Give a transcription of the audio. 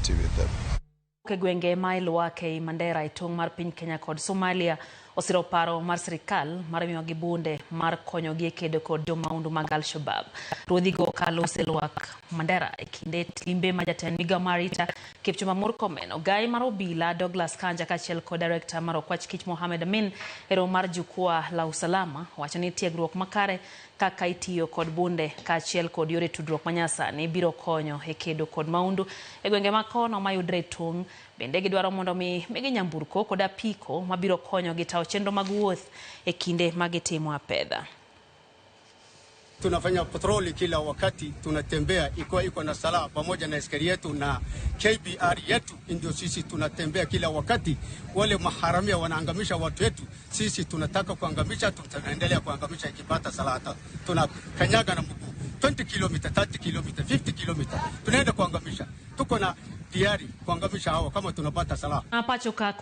solidarity with them. E gwenge ma Elwak ei Mandera e tong' mar piny Kenya kod Somalia osiro paro mar sirikal mar miyogi bunde mar konyogi e kedo kod jomaundu mag Al-Shabaab. Ruodhigo kalo Elwak Mandera e kinde limbe ma jatend migao mar arita Kipchumba Murkomen, ogai mar obila Douglas Kanja kaachiel kod direkta mar Okwach Kich Mohamed Amin e romo mar Jukwaa la Usalama wacho ni tiegruok makare kaka itiyo kod bunde kaachiel kod yore tudruok manyasani biro konyo e kedo kod maundu e gwenge ma kono mayudre e tong'. Bende gidwaro mondo mi migi nyamburko kod apiko mabiro konyogi tayo chenro mag wuoth e kinde ma gitimo apedha. Tunafanya patroli kila wakati, tunatembea ikiwa iko na salaa pamoja na askari yetu na KPR yetu, ndio sisi tunatembea kila wakati. Wale maharamia wanaangamisha watu wetu, sisi tunataka kuangamisha, tunaendelea kuangamisha. Ikipata salaa tunakanyaga na mguu 20 km, 30 km, 50 km, tunaenda kuangamisha. Tuko na tayari kuangamisha hawa kama tunapata salaa. Pacho ka